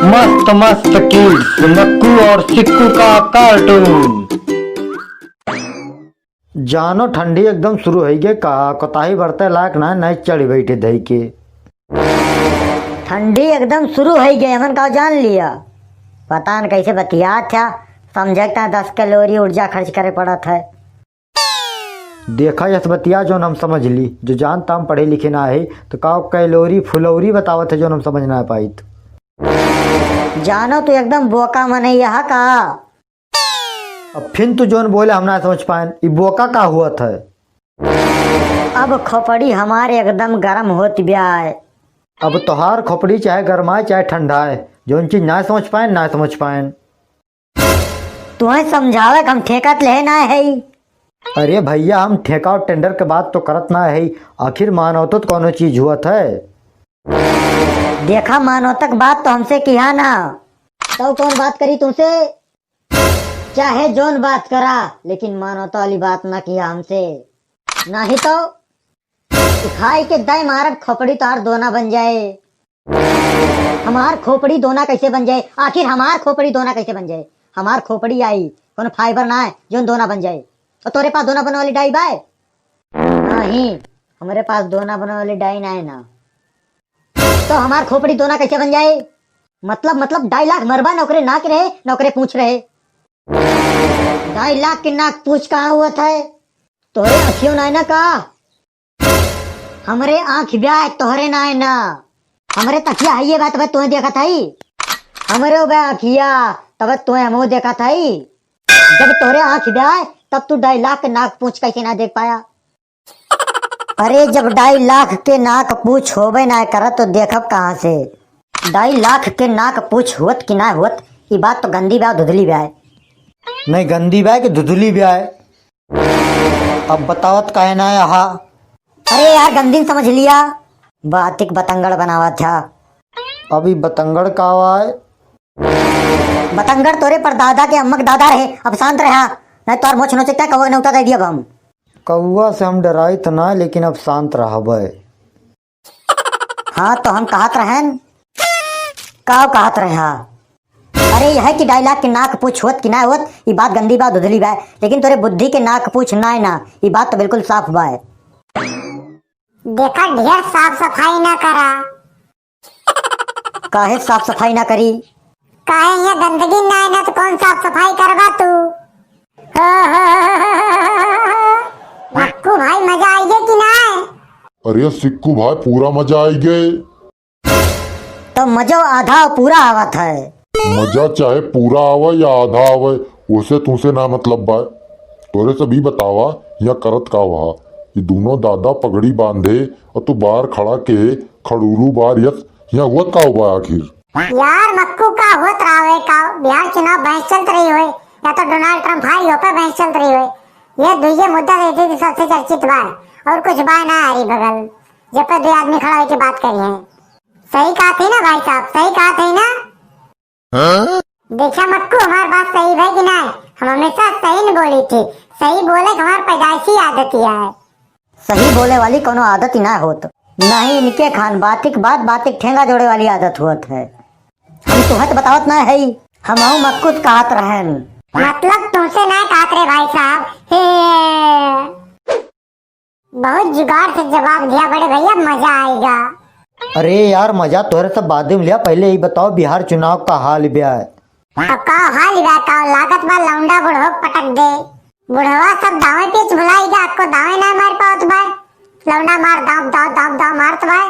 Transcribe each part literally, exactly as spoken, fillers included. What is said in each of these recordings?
मस्त मस्त किड्स, मक्कू और सिक्कू का कार्टून। जानो, ठंडी एकदम शुरू होइ गए का, कोताही बरते लायक ना, नहीं चढ़ बैठे धई के। ठंडी एकदम शुरू होइ गए, हमन का जान लिया। पता न कैसे बतियात था, समझे ता दस कैलोरी ऊर्जा खर्च करे पड़त है। देखा यस बतिया, जौन हम समझ ली, जो जान ताम पढ़े लिखे ना है, तो का कैलोरी फुलौरी बतावत है, जौन हम समझ ना पाइत। जानो, तू एकदम बोका मनई यह का? अब फिन तू जौन बोले, हम ना समझ पाएन, ई बोका का हुआ था? अब खोपड़ी हमारे एकदम गरम होत ब्याय। अब तोहार खोपड़ी चाहे गरमाए, चाहे ठंडाए, जौन चीज ना समझ पाएन, ना समझ पाएन। तुहैं समझावे के हम ठेका त लेहे ना है। अरे भैया, हम ठेका और टेंडर के बात तो करत ना है, आखिर मानवतो त कौनो चीज हुआ था। देखा, मानवता के बात तो हमसे किया ना, तो कौन बात करी तुमसे? चाहे जौन बात करा, लेकिन मानवता वाली बात ना किया हमसे, नहीं तो उठाई के दाई मारब, खोपड़ी तोहार दोना बन जाए। हमार खोपड़ी दोना कैसे बन जाए? आखिर हमार खोपड़ी दोना कैसे बन जाए? हमार खोपड़ी आई, कोनो फाइबर ना है जौन दोना बन जाए। और तोरे पास दोना बनने वाली डाई बाय? नहीं, हमारे पास दोना बनने वाली डाई ना है ना। तो हमार खोपड़ी दोना कैसे बन जाए? मतलब, मतलब ढाई लाख मरबा, नौकरे नाक रहे, नौकरे पूछ रहे। ढाई लाख के नाक पूछ कहाँ हुआ था? तोरे अखियों ना है ना का? हमरे आँख ब्याय, तोहरे नाय ना। हमरे तकिया हइये बा, तबे तोहे देखत हई। हमरे बा अखिया, तबे तोहे हमहू देखत हई। जब तोहरे आँख ब्याय, तब तू ढाई लाख के नाक पूछ कैसे ना देख पाया? अरे, जब ढाई लाख के नाक पूछ होबे ना करत, तो देखब कहाँ से? ढाई लाख के नाक पूछ होत कि ना होत, ई बात तो गंदी बा, धुधली बा। नहीं, गंदी बा कि धुधली बा? अब बतावत काहे ना आहा? अरे यार, गंदी समझ लिया, बातिक बतंगड़ बनावत था। अभी बतंगड़ का आय? बतंगड़ तोरे परदादा के अम्मक दादा रहे, अब शांत रहा, नहीं तोर मोछ नोचे क्या कौवा के नौता दे दिया अब हम। कौवा से हम डराइत ना, लेकिन अब शांत रहबे। हाँ, तो हम कहत रहन, का कहत रहे हा? अरे, यह कि ढाई लाख के नाक पूछ होत कि ना होत, ई बात गंदी बा, धुधली बा, लेकिन तोरे बुद्धि के नाक पूछ ना है ना, ई बात तो बिल्कुल साफ बा। देखा, ढेर साफ सफाई ना करा। काहे साफ सफाई ना करी? काहे यहाँ गंदगी ना है ना, तो कौन साफ सफाई करबा तू? मक्कू भाई, मजा आई गए कि ना? अरे सिक्कू भाई, पूरा मजा आई गए। तो मजो आधा पूरा आवत है। मजा चाहे पूरा आवे या आधा आवे, ओसे तुसे ना मतलब बा। तोरे सब ई बतावा, यहाँ करत का बा? ई दोनों दादा पगड़ी बांधे और तू बाहर खड़ा के खड़ूरू बार यस, यहाँ हुआ का बा आखिर? यार मक्कू, का होत रहा है का? बिहार चुनाव बहस चलत रही होए, या तो डोनाल्ड ट्रंप हारी हो पे बहस चलत रही होए। ये दुइये मुद्दा रहते थे सबसे चर्चित बा, और कुछ बा ना हरी बगल, जब पे दो आदमी खड़ा होके बात करी है। सही कहा थे ना भाई साहब, सही कहा थे ना? हाँ? देखा मक्कू, हमार बात सही है कि ना? हम हमेशा सही न बोली थी, सही बोले के हमार पैदाइशी आदत ही है। सही बोले वाली कोनो आदत ही ना होत, ना ही इनके खान बातिक बात बातिक ठेंगा जोड़े वाली आदत होत है। हम तुहत बतावत ना है, हम मक्कुत कहत रहन। मतलब तुमसे ना कहत रहे भाई साहब। हे। बहुत जुगाड़ से जवाब दिया बड़े भैया, मजा आएगा। अरे यार, मजा तोहरे सब बाद में लिया, पहले ई बताओ बिहार चुनाव का हाल ब्या है? अब का हाल बा, का लागत बा लौंडा बुढ़ो पटक दे। बुढ़वा सब दावे पेच भुलाई जा, अक्को दावे ना मार पावत बा। लौंडा मार दाव, दाव, दाव, दाव मारत बा।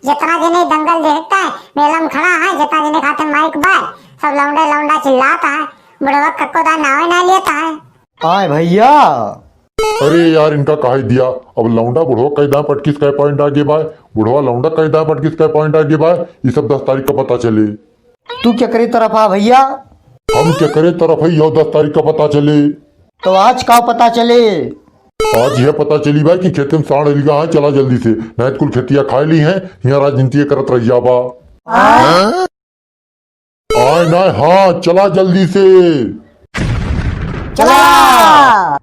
जितना जने दंगल देखता है, मेला में खड़ा है, जितना जने खाते माइक बा, सब लौंडा, लौंडा चिल्लाता है। बुढ़वा कक्को दा नावे ना लेता है। आए भैया। अरे यार, इनका कहे दिया, अब लौंडा बुढ़वा कई दाव पटकिस कै पॉइंट आगे बा, बुढ़वा लौंडा कई दाव पटकिस कै पॉइंट आगे बा, ये सब दस तारीख का पता चले। तू केकरे तरफ हा भैया? हम केकरे तरफ है, यो दस तारीख का पता चले। तो आज का पता चले? आज यह पता चली बा कि खेते में साँड़ अइल गा है, चला जल्दी से, नहीं तो कुल खेतिया खाए ली हैं, यहाँ राजनीति करत रह जाबा। आए ना, हाँ, चला जल्दी से। चला।